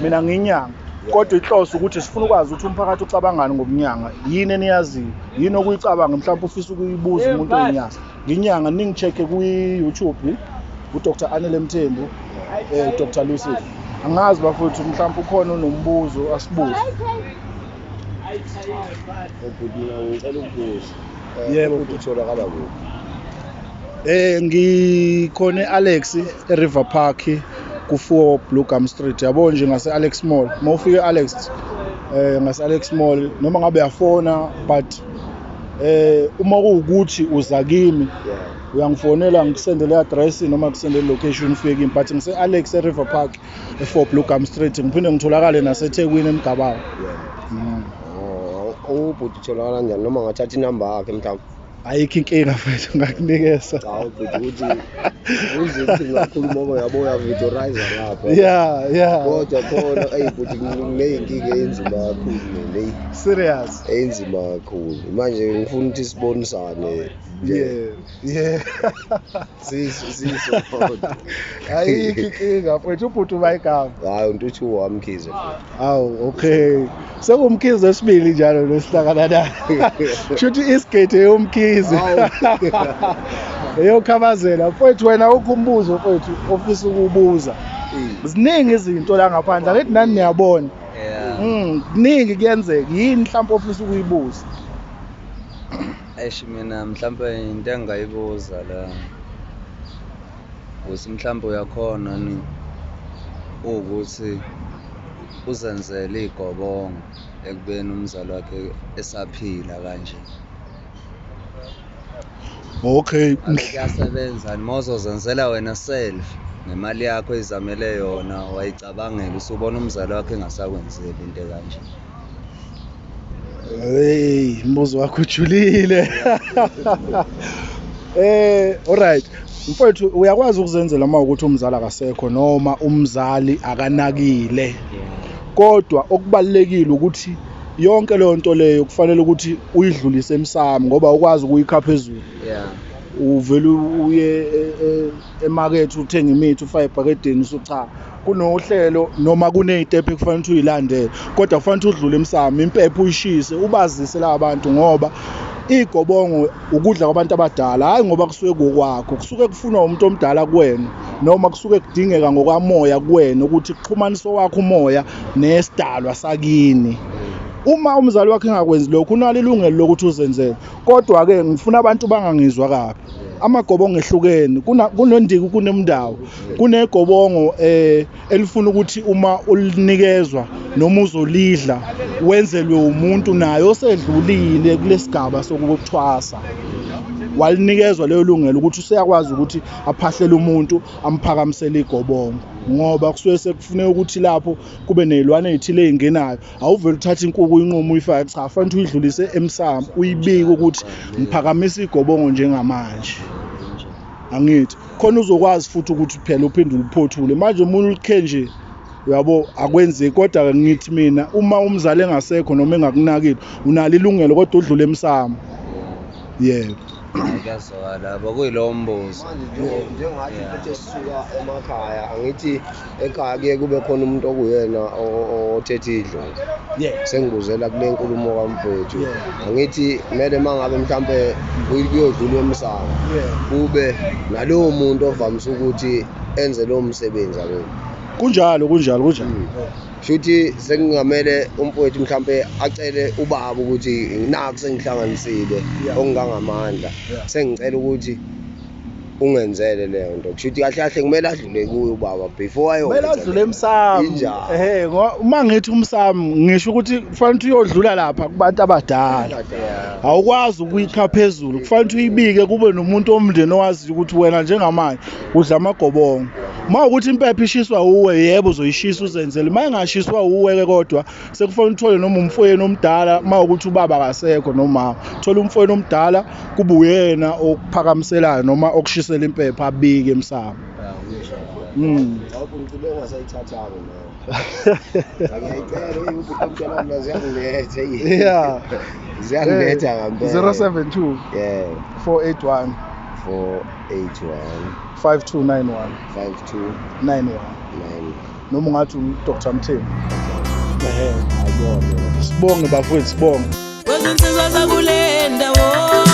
Mina ngiyinyanga, kodwa inhloso ukuthi sifuna ukwazi ukuthi umphakathi ucabangani ngobunyanga, yini eniyaziyo, yini okuyicabanga, mhlawumbe ufisa ukuyibuza umuntu oyinyanga. Nginyanga, ningi-check-e kwi-YouTube, uDr Anele Mthembu, Dr Lucifer. Angazi bafowethu, mhlawumbe ukhona onombuzo asibuze. Bhuti, mina ngicela ukubuza. Yebo. Ubhuti utholakala kuphi? Ngikhona e-Alex e-River Park ku-4 Blue Gum Street, yabo nje ngase Alex Mall. Uma ufika e-Alex, ngase Alex Mall, noma ngabe uyafona, but uma kuwukuthi uza kimi, uyangifonela ngikusendele i-address noma ngikusendele location ufike kimi, but ngise Alex e-River Park e-4 Blue Gum Street. Ngiphinde ngitholakale naseThekwini eMgababa. Oh, ubhuti utholakala kanjani, noma ngathatha inamba yakhe mhlawumbe? Ayikho inkinga mfethu, ngakunikeza. Cha ubhuti, ukuthi uze ukuthi ngingakhuluma ngoba yabo uyavidorize ngapha. Kodwa khona, eyi bhuti, nginey'nkinga eyinzima kakhulu mina, eyi. Serious. Eyinzima kakhulu. Manje ngifuna ukuthi sibonisane nje. Yeah. Sisodwa. Ayikho inkinga mfethu, ubhuti uba igama. Hayi, uNtuthu waMkhize futhi. Awu, okay. Sekumkhize esibili njalo lesihlangana naye. Shuthi isigede yomkhize. Eyokhabazela. Mfethu, wena ukho umbuzo mfethu ofisa ukubuza. Ziningi izinto la ngaphandle, angithi nani niyabona. Yeah. Kuningi kuyenzeka. Yini mhlawumbe ofisa ukuyibuza? Eish, mina mhlawumbe into engingayibuza la ukuthi mhlawumbe uyakhona ni ukuthi uzenzele igobongo ekubeni umzali wakhe esaphila kanje. Okay. Ake kuyasebenza noma uzozenzela wena self ngemali yakho oyizamele yona, wayicabangela, usubona umzali wakho engasakwenzeli into ekanje. Hey, umbuzo wakho ujulile. Alright. Mfowethu, uyakwazi ukuzenzela uma ukuthi umzali akasekho noma umzali akanakile. Kodwa okubalulekile ukuthi yonke leyo nto leyo kufanele ukuthi uyidlulise emsamo, ngoba ukwazi ukuyikha phezulu. Uvele uye emakethe uthenge imithi ufake ebhakedeni, usucha. Kunohlelo noma kuney'tephu ekufanele ukuthi uyilandele, kodwa kufanele ukuthi udlule emsamo, impepho uyishise, ubazise laba bantu, ngoba igobongo ukudla kwabantu abadala, hhayi ngoba kusuke kukwakho, kusuke kufunwa umuntu omdala kuwena, noma kusuke kudingeka ngokwamoya kuwena ukuthi kuxhumaniswe wakho umoya nesidalwa sakini. Uma umzali wakhe engakwenzi lokho, unalo ilungelo lokuthi uzenzele. Kodwa-ke ngifuna abantu bangangizwa kabi. Amagobongo ehlukene, kunendiki, kunemndawo, kunegobongo elifuna ukuthi uma ulinikezwa noma uzolidla wenzelwe umuntu naye osedlulile kulesigaba sokuthwasa, walinikezwa leyo lungelo ukuthi useyakwazi ukuthi aphahlele umuntu amphakamisele igobongo, ngoba kusuke sekufuneka ukuthi lapho kube nezilwane ezithile ezingenayo. Awuvele uthathe inkukhu uyinqume uyifake, cha, kufanele uyidlulise emsamo, uyibike ukuthi ngiphakamisa igobongo njengamanje. Angithi khona uzokwazi futhi ukuthi phela uphinde uliphothule. Manje umuntu ulikhe nje, uyabo, akwenzeki. Kodwa ngithi mina, uma umzali engasekho noma engakunakile, unalo ilungelo kodwa udlule emsamo. Yebo. Kuyazwakala, yabo, kuyilowo mbuzo. Manje njengathi futhi esisuka emakhaya, angithi ekhaya kuye kube khona umuntu okuyena othethe idlozi. Sengibuzela kule nkulumo kamfowethu. Angithi kumele uma ngabe mhlampe kuyodlulwa emsamo, kube nalowo muntu ovamise ukuthi enze lowo msebenzi, ake. Kunjalo, kunjalo, kunjalo. Shuthi sekungamele umfowethu mhlampe acele ubaba ukuthi nakhu sengihlanganisile okungangamandla, sengicela ukuthi ungenzele leyo nto. Kushuthi kahle kahle kumele adlule kuye ubaba before ayokwenza Kumele adlule leyo. emsamo. Injalo. Ehhe, uma ngithi umsamo ngisho ukuthi kufanele ukuthi uyodlula lapha kubantu abadala. Awukwazi ukuyikha phezulu, kufanele ukuthi uyibike kube nomuntu omndeni owaziyo ukuthi wena njengamanje udla amagobongo. Uma ukuthi impepho ishiswa uwe, yebo uzoyishisa uzenzele. Uma ingashiswa uwe-ke kodwa sekufanele uthole noma umfowenu omdala, uma ukuthi ubaba akasekho noma thola umfowenu omdala kube uyena okuphakamiselayo noma okushisela impepho abike emsamo. Awukho ngicela ungasayithathanga nawe. Ngiyayicela ubhuti omdala mina ziyangiletha. Ziyangiletha ngempela. 072 Yeah. 481 481 5291 52 91. 9. Noma ungathi uDr Mthembu. Ehe. Ayibonge. Sibonge bafowethu, sibonge. Kwezinsizwa zakule ndawo.